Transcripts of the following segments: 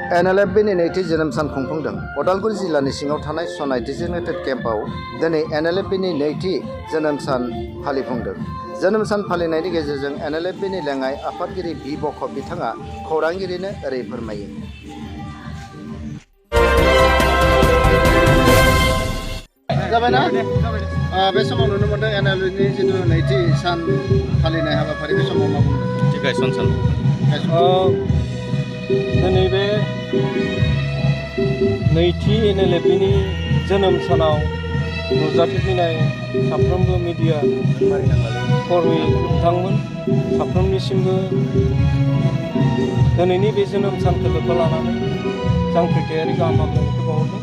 NLFBनि नैथि जोनोम सान खुंफुंदों। उदालगुरि जिल्लानि सिङाव थानाय सनाय डिजिग्नेटेड केम्पआव दिनै NLFBनि नैथि जोनोम सान फालिफुंदों। जोनोम सान फालिनायनि गेजेरजों NLFBनि लेङाइ आफादगिरि बि बख' बिथाङा खौरांगिरिनो ओरै फोरमायो। जाबायना? बे समाव नुनो मोनदों NLFBनि जिथु नैथि सान फालिनाय हाबाफारि बे समाव मा बुंदों? गायसन सान। दिनै बे नैथि NLFBनि जोनोम सानाव नुजाथिफैनाय साफ्रोमबो मिडिया कर्मि बिथांमोन साफ्रोमनिसिमबो दिनैनि बे जोनोम सानखौ लोब्बा लानानै जांख्रिथायारि गाहाम हामलायनायखौ बावहरदों।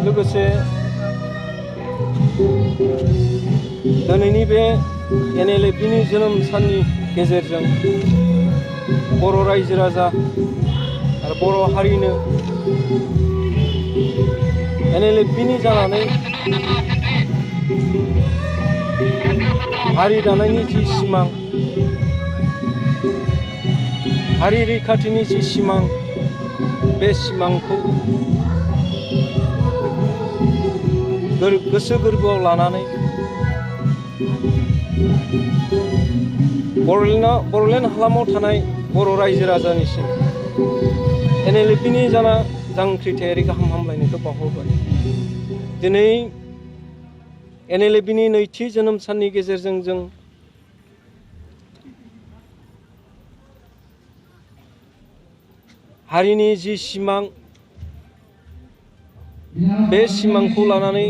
लोगोसे दिनैनि बे NLFBनि जोनोम साननि गेजेरजों बर' रायजो राजा आरो बर' हारिनो NLFBनि जानानै हारि दानायनि जि सिमां, हारि रैखाथिनि जि सिमां, बे सिमांखौ गोसो गोरबोआव लानानै बर'लेण्ड हालामाव थानाय बर' रायजो राजानिसिम NLFBनि जांख्रिथायारि गाहाम हामलायनायखौ बावहरबाय। दिनै NLFBनि नैथि जोनोम साननि गेजेरजों जों हारिनि जि सिमां, बे सिमांखौ लानानै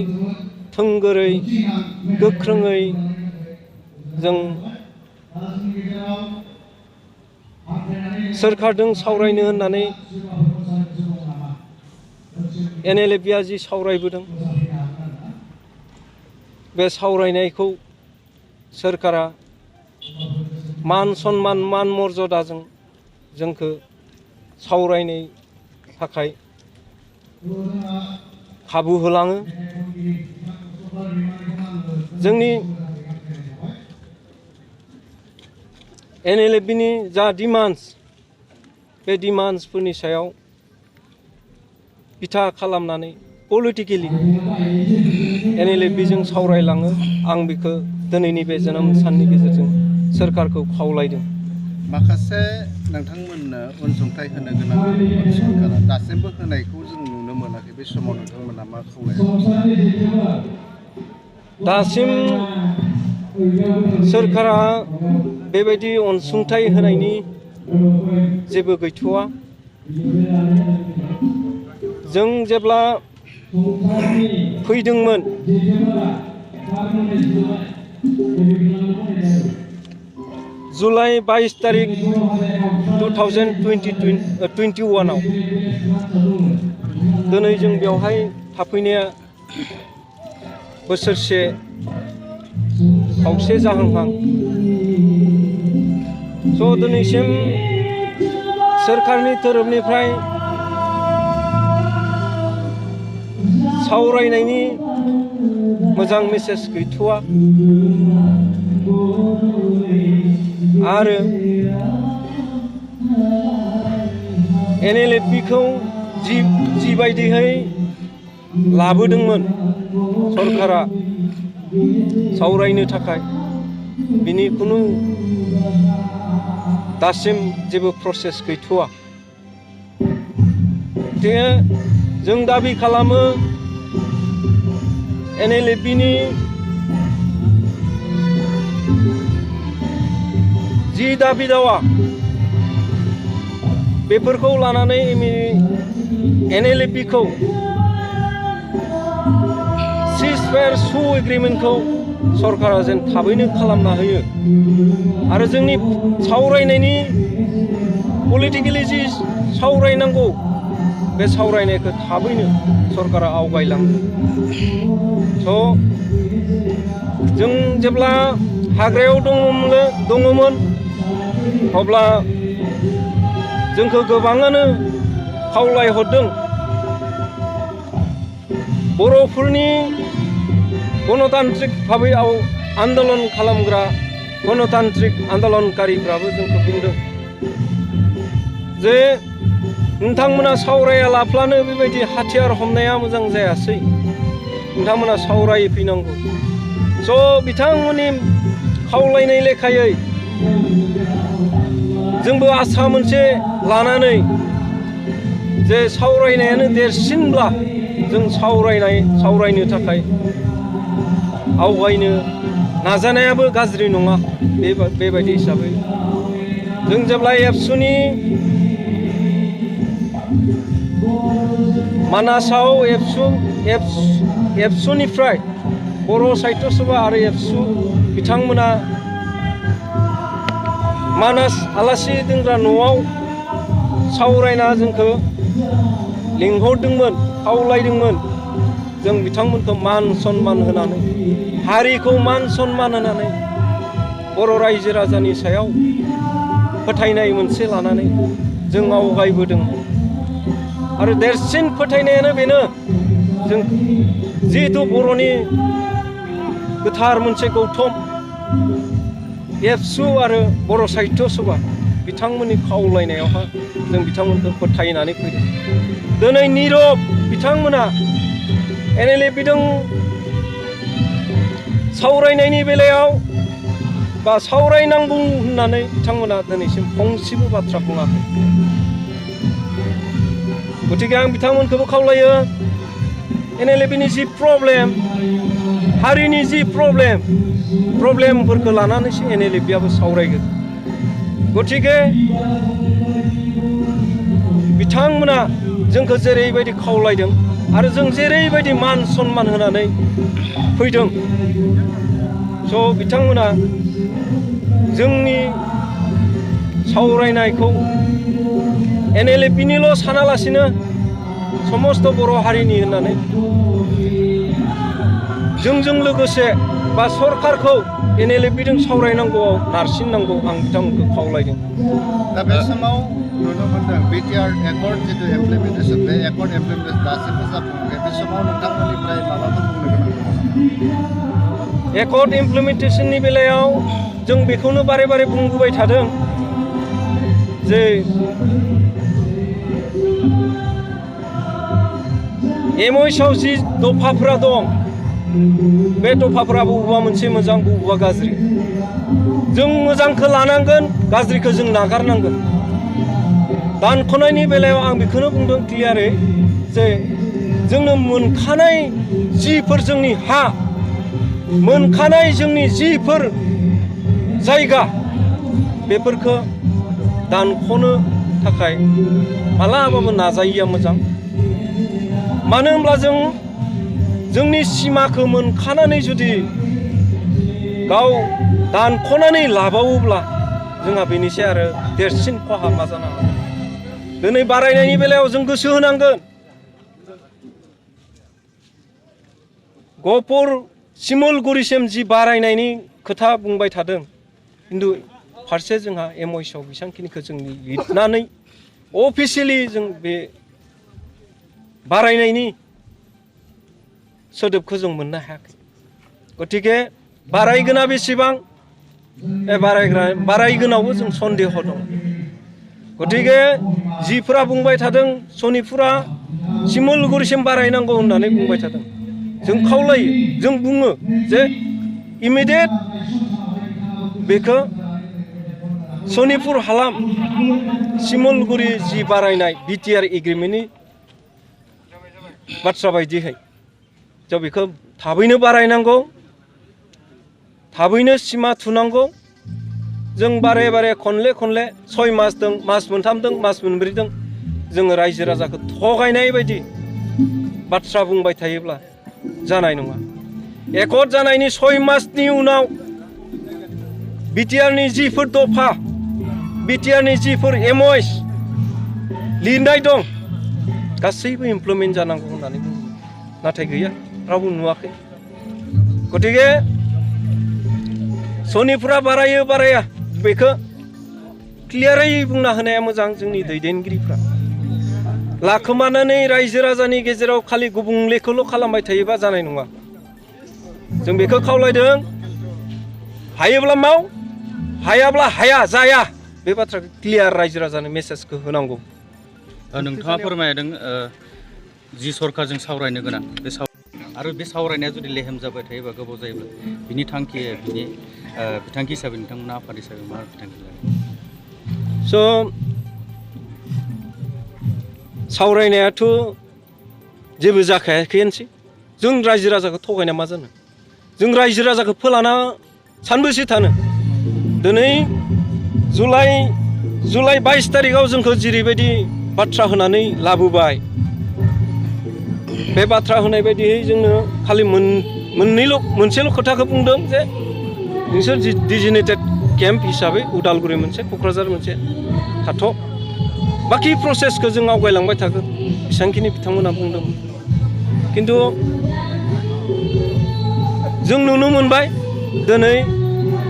थोंगोरै गोख्रोङै जों सोरखारजों सावरायनो होननानै NLFBआ जि सावरायबोदों, बे सावरायनायखौ सोरखारा मान सन्मान मान मर्यादाजों जोंखौ सावरायनो थाखाय खाबु होलाङो। जोंनि NLFBनि जा डिमान्ड्स, बे डिमान्ड्सफोरनि सायाव बिथा खालामनानै पलिटिकेलि NLFBजों सावरायलाङो। आं बेखौ दिनैनि बे जोनोम साननि गेजेरजों सोरखारखौ खावलायदों। माखासे नोंथांमोननो अनसुंथाइ होनो गोनां सरकारा दासिमबो होनायखौ जों नुनो मोनाखै। बे समाव नोंथांमोना मा खावलायो? दासिम सोरखारा बेबायदि अनसुंथाइ होनायनि जेबो गैथ'वा। जों जेब्ला फैदोंमोन जुलाइ 22 तारिख 2021आव दिनै जों बेवहाय थाफैनाया बोसोरसे खावसे जाहांहां। दिनैसिम सोरखारनि तरफनिफ्राय सावरायनायनि मोजां मेसेज गैथ'वा आरो NLFBखौ जिबायदिहै लाबोदोंमोन सरकारा सावरायनो थाखाय, बिनि खुनु दासिम जेबो प्रसेस गैथ'वा। जों दाबि खालामो NLFBनि जि दाबि दावा बेफोरखौ लानानै NLFBखौ सिजफायार सु एग्रिमेन्टखौ सरकारा जेन थाबैनो खालामना होयो आरो जोंनि सावरायनायनि पलिटिकेलि जि सावरायनांगौ बे सावरायनायखौ थाबैनो सरकारा आवगायलाङो। जों जेब्ला हाग्रायाव दङमोन अब्ला जोंखौ गोबाङानो खावलायहरदों बर'फोरनि गणतान्त्रिक भाबै आन्दोलन खालामग्रा गणतान्त्रिक आन्दोलनकारिफ्राबो जोंखौ बुंदों जे नोंथांमोना सावरायालाफ्लानो बेबायदि हाथियार हमनाया मोजां जायासै नोंथांमोना सावरायफैनांगौ स' बिथांमोननि खावलायनाय लेखायै जोंबो आसा मोनसे लानानै जे सावरायनायानो देरसिनब्ला जों सावरायनो थाखाय आवगायनो नाजानायाबो गाज्रि नङा बेबायदि हिसाबै जों जेब्ला एबसुनि मानासाव एबसुनिफ्राय बर' साहित्य सभा आरो एबसु बिथांमोना मानास आलासि दोनग्रा न'आव सावरायना जोंखौ लिंहरदोंमोन खावलायदोंमोन जों बिथांमोनखौ मान सन्मान होनानै हारिखौ मान सन्मान होनानै बर' रायजो राजानि सायाव फोथायनाय मोनसे लानानै जों आवगायबोदों आरो देरसिन फोथायनायानो बेनो जों जिहेतु बर'नि गोथार मोनसे गौथुम एबसु आरो बर' साहित्य सभा बिथांमोननि खावलायनायावहा जों बिथांमोनखौ फोथायनानै फैदों दिनै निरब बिथांमोना NLA बिदों सावरायनायनि बेलायाव बा सावरायनांगौ होननानै बिथांमोना दिनैसिम फंसेबो बाथ्रा बुङाखै गतिके आं बिथांमोनखौबो खावलायो NLA-नि जि प्रब्लेम हारिनि जि प्रब्लेमफोरखौ लानानैसो NLA-आबो सावरायगोन गतिके बिथांमोना जोंखौ जेरैबायदि खावलायदों आरो जों जेरैबायदि मान सन्मान होनानै फैदों स' बिथांमोना जोंनि सावरायनायखौ NLA-निल' सानालासिनो समस्त बर' हारिनि होननानै जोंजों लोगोसे बा सरकारखौ NLA-जों सावरायनांगौआव नारसिननांगौ आं बिथांमोनखौ खावलायदों दा बे समाव नुनो मोनदों BTR एकर्ड जितु इमप्लिमेन्टेसन बे एकर्ड इमप्लिमेन्टेसन दासिमबो जाफुङाखै बे समाव नोंथांमोननिफ्राय माबाफोर बुंनो गोनां दङ नामा एकर्ड इमप्लिमेन्टेसननि बेलायाव जों बेखौनो बारे बारे बुंबोबाय थादों जे MOH-आव जि दफाफोरा दं बे दफाफोरा बबेबा मोनसे मोजां बबेबा गाज्रि जों मोजांखौ लानांगोन गाज्रिखौ जों नागारनांगोन दानख'नायनि बेलायाव आं बेखौनो बुंदों क्लियारै जे जोंनो मोनखानाय जिफोर जोंनि हा मोनखानाय जोंनि जिफोर जायगा बेफोरखौ दानख'नो थाखाय मालाबाबो नाजायिया मोजां मानो होनब्ला जोंनि सिमाखौ मोनखानानै जुदि गाव दानख'नानै लाबावोब्ला जोंहा बेनिसै आरो देरसिन खहा मा जानो हागौ दिनै बारायनायनि बेलायाव जों गोसो होनांगोन गहपुर सिमलगुरिसिम जि बारायनायनि खोथा बुंबाय थादों खिन्थु फारसे जोंहा MOH-आव बेसांखिनिखौ जों लिरनानै अफिसियेलि जों बे बारायनायनि सोदोबखौ जों मोननो हायाखै गतिके बारायगोना बेसेबां बारायगोनावबो जों सन्देह दं गतिके जिफोरा बुंबाय थादों सनितपुरा सिमलगुरिसिम बारायनांगौ होननानै बुंबाय थादों जों खावलायो जों बुङो जे इमिडियेट बेखौ सनितपुर हालाम सिमलगुरि जि बारायनाय BTR एग्रिमेन्टनि बाथ्रा बायदियै जों बेखौ थाबैनो बारायनांगौ थाबैनो सिमा थुनांगौ जों बारे बारे खनले 6 मास दं मास मोनथाम दं मास मोनब्रै दं जोङो रायजो राजाखौ थगायनाय बायदि बाथ्रा बुंबाय थायोब्ला जानाय नङा एकर्ड जानायनि 6 मासनि उनाव BTR-नि जिफोर दफा BTR-नि जिफोर MOH लिरनाय दं गासैबो इमप्लिमेन्ट जानांगौ होननानै बुङो नाथाय गैया रावबो नुवाखै गतिके सनितपुरा बारायो बाराया बेखौ क्लियारै बुंना होनाया मोजां जोंनि दैदेनगिरिफ्रा लाखोमानानै रायजो राजानि गेजेराव खालि गुबुंलेखौल' खालामबाय थायोबा जानाय नङा जों बेखौ खावलायदों हायोब्ला माव हायाब्ला हाया जाया बे बाथ्राखौ क्लियार रायजो राजानो मेसेजखौ होनांगौ नोंथाङा फोरमायदों जि सरकारजों सावरायनो गोनां बे आरो बे सावरायनाया जुदि लेहेम जाबाय थायोबा गोबाव जायोब्ला बिनि थांखिया बिथांखि हिसाबै नोंथांमोना आफाद हिसाबै मा बिथांखि लागोन? स' सावरायनायाथ' जेबो जाखायाखैनोसै जों रायजो राजाखौ थगायना मा जानो जों रायजो राजाखौ फोलाना सानबेसे थानो दिनै जुलाइ 22 तारिखआव जोंखौ जेरैबायदि बाथ्रा होनानै लाबोबाय बे बाथ्रा होनाय बायदियै जोंनो खालि मोनसेल' खोथाखौ बुंदों जे नोंसोर डिजिनेटेड केम्प हिसाबै उदालगुरि मोनसे क'क्राझार मोनसे थाथ' बाखि प्रसेसखौ जों आवगायलांबाय थागोन बेसेबांखिनि बिथांमोना बुंदों खिन्थु जों नुनो मोनबाय दिनै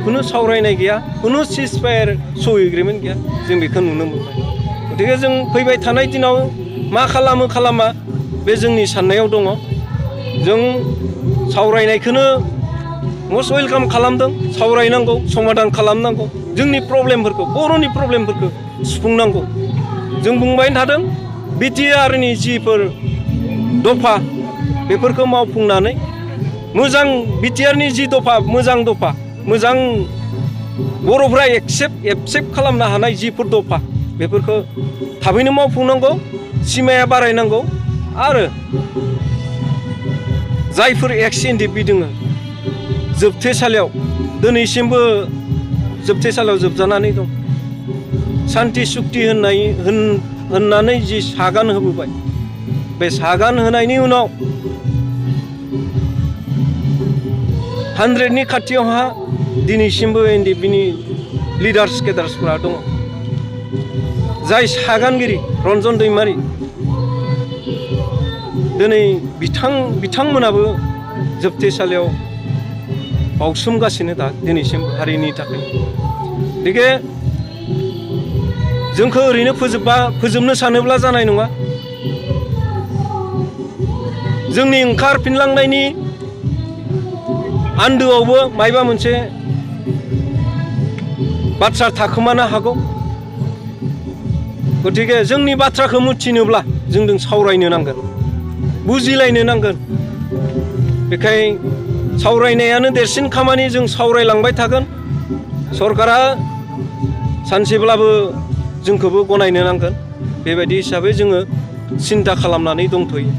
खुनु सावरायनाय गैया खुनु सिजफायार एग्रिमेन्ट गैया जों बेखौ नुनो मोनबाय गतिके जों फैबाय थानाय दिनाव मा खालामा बे जोंनि साननायाव दङ जों सावरायनायखौनो मस्ट वेलकाम खालामदों सावरायनांगौ समाधान खालामनांगौ जोंनि प्रब्लेमफोरखौ बर'नि प्रब्लेमफोरखौ सुफुंनांगौ जों बुंबाय थादों बिटिआरनि जिफोर दफा बेफोरखौ मावफुंनानै मोजां बिटिआरनि जि दफा मोजां बर'फ्रा एक्सेप्ट खालामनो हानाय जिफोर दफा बेफोरखौ थाबैनो मावफुंनांगौ सिमाया बारायनांगौ आरो जायफोर एक्स-एनडिपि दङ जोबथेसालियाव दिनैसिमबो जोबथेसालियाव जोबजानानै दं सान्ति सुक्ति होननानै जि सागान होबोबाय बे सागान होनायनि उनाव 100नि खाथियावहा दिनैसिमबो एनडिपिनि लिडार्सफोरा दङ जाय सागानगिरि रन्जन दैमारि दिनै बिथांमोनाबो जोबथेसालियाव बावसोमगासिनो दा दिनैसिम हारिनि थाखाय गतिके जोंखौ ओरैनो फोजोबनो सानोब्ला जानाय नङा जोंनि ओंखारफिनलांनायनि आन्दोआवबो मायबा मोनसे बाथ्रा थाखोमानो हागौ गतिके जोंनि बाथ्राखौ मिथिनोब्ला जोंजों सावरायनो नांगोन बुजिलायनो नांगोन बेखाय सावरायनायानो देरसिन खामानि जों सावरायलांबाय थागोन सरकारा सानसेब्लाबो जोंखौबो गनायनो नांगोन बेबायदि हिसाबै जोङो सिन्था खालामनानै दंथ'यो